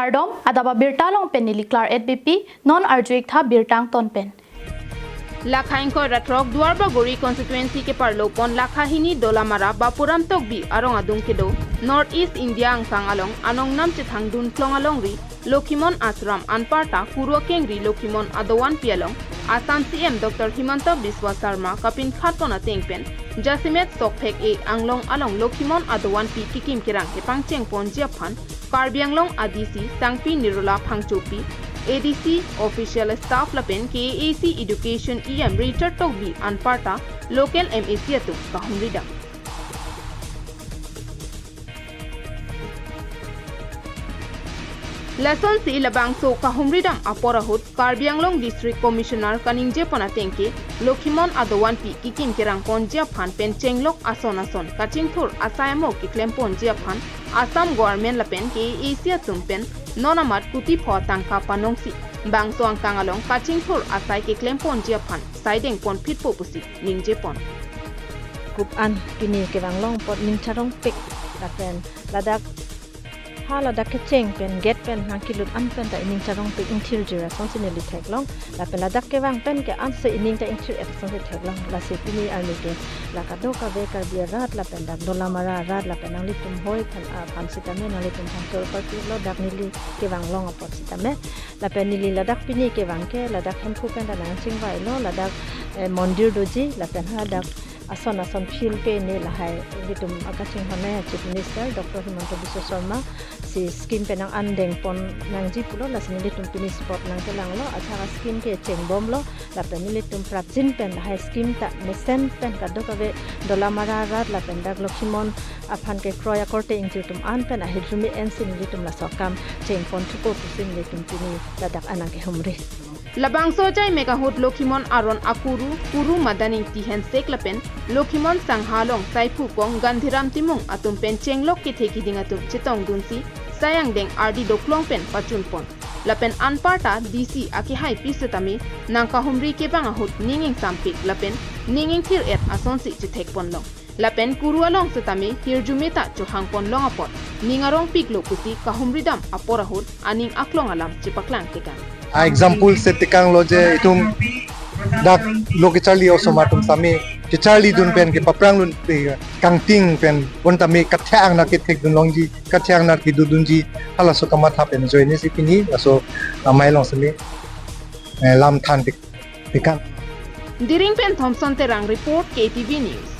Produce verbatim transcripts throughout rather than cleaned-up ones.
Kardom, adap abirta along pen neli Klar et B P, non arju-ik tha birta angton pen. Lakha ingkoi ra throk Duarbagori constituency keparlo pon lakha hini Dolamara Bapuram Tokbi arong adung kedo North East India angkang along anongnam chethangdun phlong alongri Lokhimon Ashram anparta Kuru akengri Lokhimon Adavanpi along Assam C M Doctor Himanta Biswa Sarma kapinkhat pon ateng pen jasemet sokphek-e anglong along Lokhimon Adavanpi kekim kerang kepangcheng ponji aphan Karbi Anglong A D C Sangpi Nirola Phangchopi, A D C official staff lapen K A A C Education E M Richard Tokbi anparta local M A C atum kahumridam. Lasonsi labangso kahumridam apor ahut Karbi Anglong District Commissioner kaningje pon ateng ke Lokhimon Adavanpi kekim kerang ponji aphan pen chenglok ason ason kachingthur asai amo keklem ponji aphan Assam Government lapen K A A C atum pen non amat kuti pho tangka panongsi bangso angkang along kachingthur asai keklem ponji aphan saideng pon phitpo pusi ningje pon. Kup an pini kevang long apot ning charongpik lapen ladak ha ladak kecheng pen gate pen nangkelut an pen ta ining charongpik ingthir jir asonsi neli theklong. Lapen ladak kevang pen ke ansi ining ta ingthir-et asonsi theklong. Lasi pini arni ke la kadokave Karbi arat lapen dak Dolamara arat lapen nanglitum hoi phan, ah, phan sitame nanglitum phan chor parpiklo, dak neli kevang long apot sitame. Lapen neli ladak pini kevang ke ladak Hemphu pen ta nangchingvailo, ladak, eh, mondir doji lapen ha dak ason ason field ke ne lahai ilitum akachinghon nai Chief Minister Doctor Himanta Biswa Sarma si scheme pen nang-andeng pon nangji pulo, lasi nelitum pini spot nangkelanglo, achak a-scheme ke chengbomlo, lapen nelitum prapjin pen lahai scheme ta mesen pen kadokave Dolamara arat lapen dak Lokhimon aphan kekroi akorte ingjir atum an pen ahirjume ensi nelitum laso akam chengpon thupo pusi nelitum pini ladak anang kehumri. Labangso ajai mek ahut Lokhimon aron akuru, Kuru Madan Ingti Hensek lapen Lokhimon Sangha along Saiphu Kong Gandhiram Timung atum pen chenglok kethe kiding atum chetongdunsi sai angdeng ardi doklong pen pachunpon. Lapen anparta D C akehaipi setame nangkahumri kevang ahut ning ingsampik lapen ning ingthir-et asonsi chethekponlong. Lapen Kuru along setame hirjume ta chohangpon long apot ning arongpiklo pusi kahumridam apor ahut aning aklong alam chepaklang tekang. A example si tekanglo je itum dak lo kecharli osomar atum sitame kecharlidun pen kepaprang lun pe kangting pen bon tame kathak angnar kethekdun longji, kathak angnar kedodunji, halaso kamatha pen ajoine si pini laso amei along sitame, eh, lam than tek-, tekang. Diring pen Thompson Terang report, K T V News.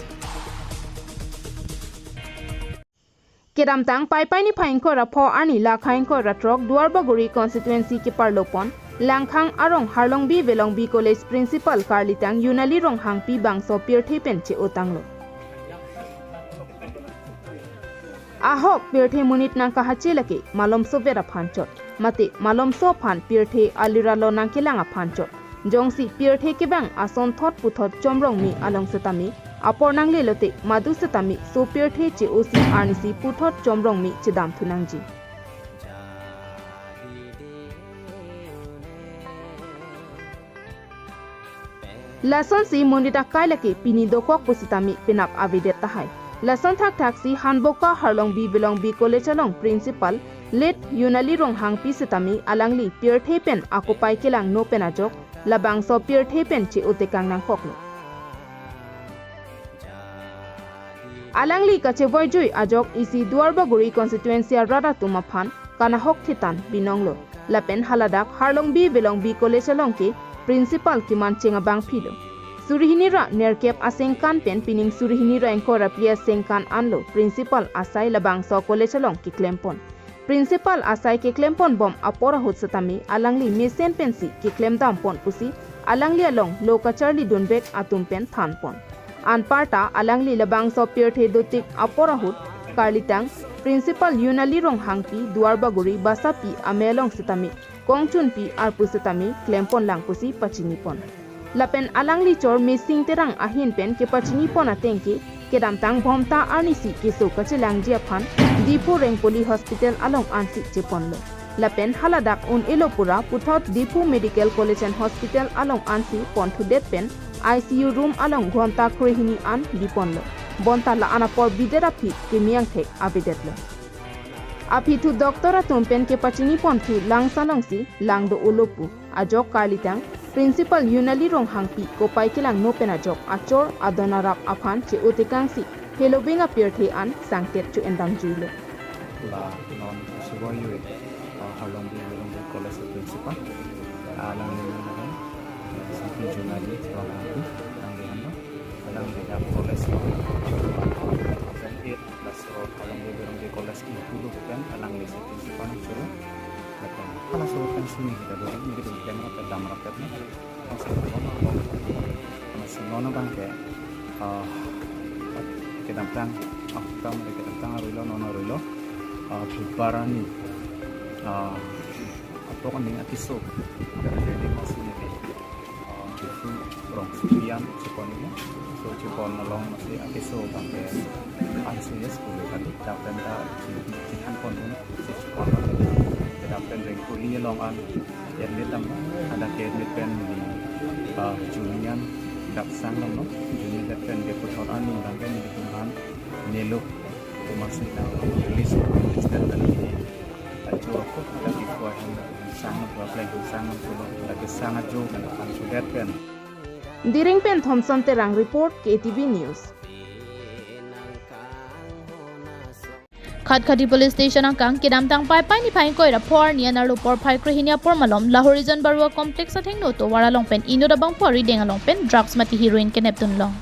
Kedamtang Paipai niphai ingkoi ra pho arni lakha ingkoi ra throk Duarbagori constituency keparlo pon Langkhang arong Harlongbi Velongbi College Principal karlitang Yunali Ronghangpi bangso pirthe pen che-otanglo. Ahok pirthe monit nangkahache lake malomso vet aphan chot, mate malomso aphan pirthe aliralo nangkelang aphan chot. Jongsi pirthe kevang asonthot puthot chomrongme along setame apor nanglelote madu setame so pirthe che-osi arnisi puthot chomrongme chedamthu nangji. Lasonsi monit akai lake pini dokok pusitame penap avedet tahai. Lason thakthaksi Hanboka Harlongbi Velongbi College along Principal late Yunali Ronghangpi setame alangli pirthe pen akopai kelangno pen ajok labangso pirthe pen che-otekang nangkoklo. Alangli kachevoijui ajok isi Duarbagori constituency arat atum aphan kanahok thetan binonglo. Lapen haladak Harlongbi Velongbi College along ke principal kemancheng abangphilo. Suri hini ra nerkep asengkan pen pining suri hini ra ingkoi ra phli asengkan anlo principal asai labangso college along keklempon. Principal asai keklempon bom apor ahut setame alangli mesen pensi keklemdampon pusi alangli along lo kacharlidunvek atum pen thanpon. Anparta alangli labangso pirthe dotik apor ahut karlitang Principal Yunali Ronghangpi Duarbagori basapi amei along setame kongchunpi arpu setame klempon lang pusi pachinipon. Lapen alangli chor Mesing Terang ahin pen kepachinipon ateng ke kedamtang Bhomta arnisi keso kachelangji aphan Diphu Rengpoli Hospital along ansi cheponlo. Lapen haladak un-elo pura puthot Diphu Medical College and Hospital along ansi ponthudet pen I C U room along ghonta krehini an biponlo. Bonta la-an apor bidet aphi keme angthek avedetlo. Aphi thu doctor atum pen kepachini ponthu langsa longsi lang do-olo pu ajok karlitang Principal Yunali Ronghangpi kopai kelangno pen ajok achor adon arap aphan che-otekangsi helobeng apirthe an sangtet cho-endamjuilo. La non suboyui, uh, Harlongbi Harlongbi College Principal, uh, alangli nang, uh, Sangpi Yunali Ronghangpi, alangli hano, alangli dak college lo, eight, laso Harlongbi Harlongbi College ingpulo pen, alangli si principal nang choro, lapen, halaso pen sini kita dulu, jadi pen camera pen, camera pen, Amasih non abang ke, ah, kedamtang, ah, kedamtang arlo, non arlo, ah, Bhubarani, ah, atok aning akeso, dari masih nede, ah, Bhuphu Rongsopi an chepon ini, so chepon along masih akeso abang ke, ansuyes boleh kali, dan dan chepon ini, chepon, kedamtang ring kuli along an, Admit dam, hadak ke admit pen di, ah, junior dak sang dam no, junior dak pen de puthot anu dam pen di kumhan nelo, kumasi dam, release, step pen di, ah, jorok ko, hadak ke kuah sang dam, kuah pleng sang dam, kulo, hadak ke sang ajo, kan, kan sudet pen. Diring pen Thompson Terang report, K T V News. Khatkhati Police Station angkang kedamtang Paipai niphai ingkoi ra pho arni anerlo porphai krehini apor malom Lahorijan Baruah Complex athengno tovar along pen inut abangphu arideng along pen drugs mate heroin kenepdunlong.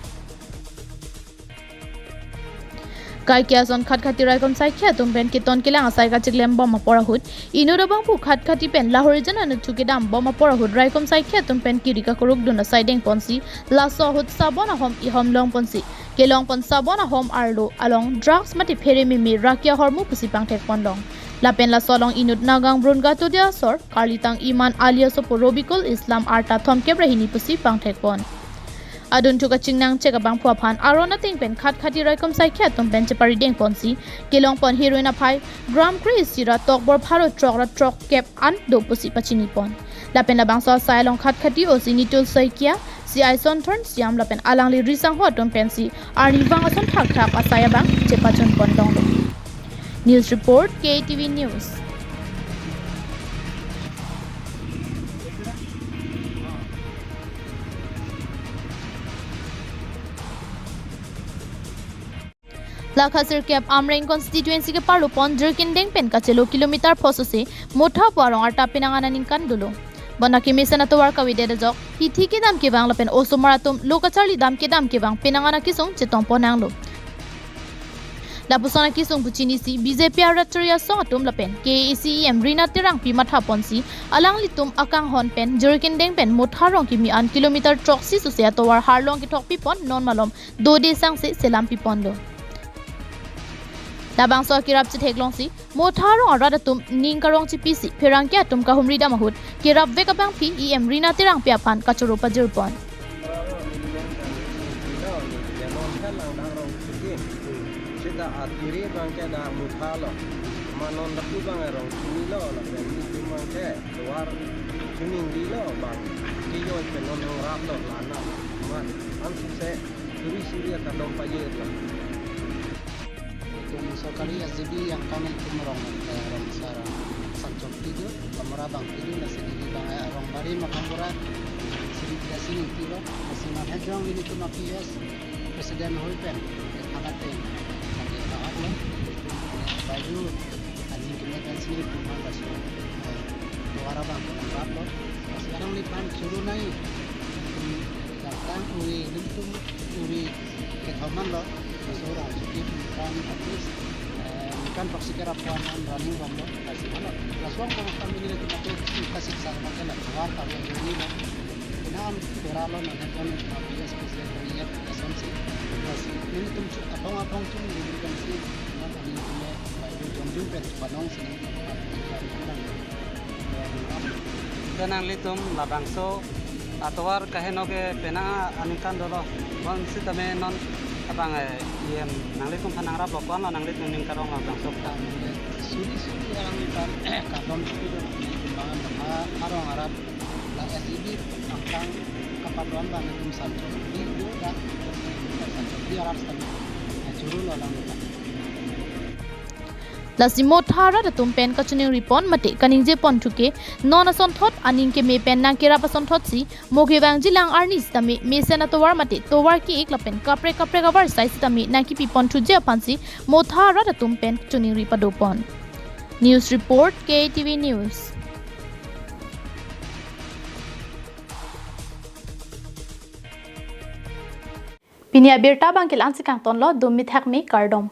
Kaike ason Khatkhati raikom saikhi atum pen keton kelang asai kachiklem bom apor ahut inut abangphu Khatkhati pen Lahorijan anut thu kedam bom apor ahut raikom saikhi atum pen kiri kakuruk dun asai dengponsi laso ahut sabon ahom ihom longponsi kelongpon sabon ahom arlo along drugs mate phere meme rakia hormu pusi pangthekponlong. Lapen laso along inut Nagang Brun Gatodia asor, karlitang Iman alias opo Robikul Islam arta thomkep ra hini pusi pangthekpon. Adun thu kachingnang chek abangphu aphan aron ateng pen Khatkhati raikom saikhi atum pen chepari dengponsi kelongpon heroin aphai gram kre-isi ra tokbor pharo throk ra throkkep an do pusi pachinipon. Lapen labangso asai along Khatkhati O C Nitul Saikia, C I Sonthorn Siam lapen alangli risangho atum pensi arnivang ason thakthak asai abang chepachunpon longlo. News report, K T V News. Lakha sirkep Amreng constituency keparlopon Jirikindeng pen kachelo kilometer phosose Motha pu arong arta penang an aningkan dolo. Bonta kemesen atovar kavedet ajok hithi kedam kevang lapen osomar atum lo kacharli dam kedam kevang penang an akesung chetongpon nanglo. Lapuson akesung pu chinisi B J P aratri asong atum lapen K A A C E M Rina Terangpi mathaponsi alanglitum akanghon pen Jirikindeng pen Motha arong kimi an kilometer throksi sose atovar harlong kethokpipon non malom dode sangse selam piponlo. Labangso akerap chetheklongsi Motha arong arat atum ning karong chipisi pherangke atum kahumri dam ahut kerapvek abangphi E M Rina Terangpi aphan kachoro pajirpon. Sita atiri abangke dak Motha lo. Manon daku abang arong kimi lo, lapen nitum abangke tovar kimi lo abang. Kiyoi pen non hangraplo lana. Man, ansose suri suri akadom pajirlo. Itum sorkari S G B angkang itum rong, eh, rong sar sangchok tidur, kamra abang tidur, lasi neli abang, eh, rong bari makam bura, siri tiga sini tiro, lasi nang hejong nelitum a P S president hoi pen, eh, thangat pen, lagi kahak lo, eh, baju, ani kena pen sini itum bang, lasi, eh, tovar abang, rap lo, lasi alangliphan choro nai, itum datang uri, itum uri, Kethom an lo, laso rong chikip ningkan at least, eh, ningkan throksi kerap pu an running bomlo, lasi ano, laso ang kong family le tumato kasik sa makan la, war ta yang journey lo. Ina an pura lo na kan ma P S P S kami ya kasam si, lasi nelitum chu apong apong chu nelitum kan si, na kami ne, baik jongjung pen, banong sini, Te nanglitum labangso atovar kaheno ke penang aningkan dolo. Bonsitame non abang, eh, yen nanglitum aphan nangraplo, ko-an lo nanglitum ning karong labangso. Suri suri alanglitum kadom suri do, nelitum bang ha arong arat la S G B angkang kapatron abang nelitum sancho. Di do da sancho di arat stan. Choro lo alanglitum. Lasi motha arat atum pen kachiningri pon mate kaningje ponthu ke, non asonthot aning keme pen nangkerap asonthot si mo kevangji lang arni sitame mesen atovar mate tovar ke-ik lapen kaprek kaprek avarsai sitame nangkipi ponthuje aphansi motha arat atum pen chiningri pado pon. News report, K T V News. Pini abirta abang ke la-an si kangtonlo, dum mithak me, kardom.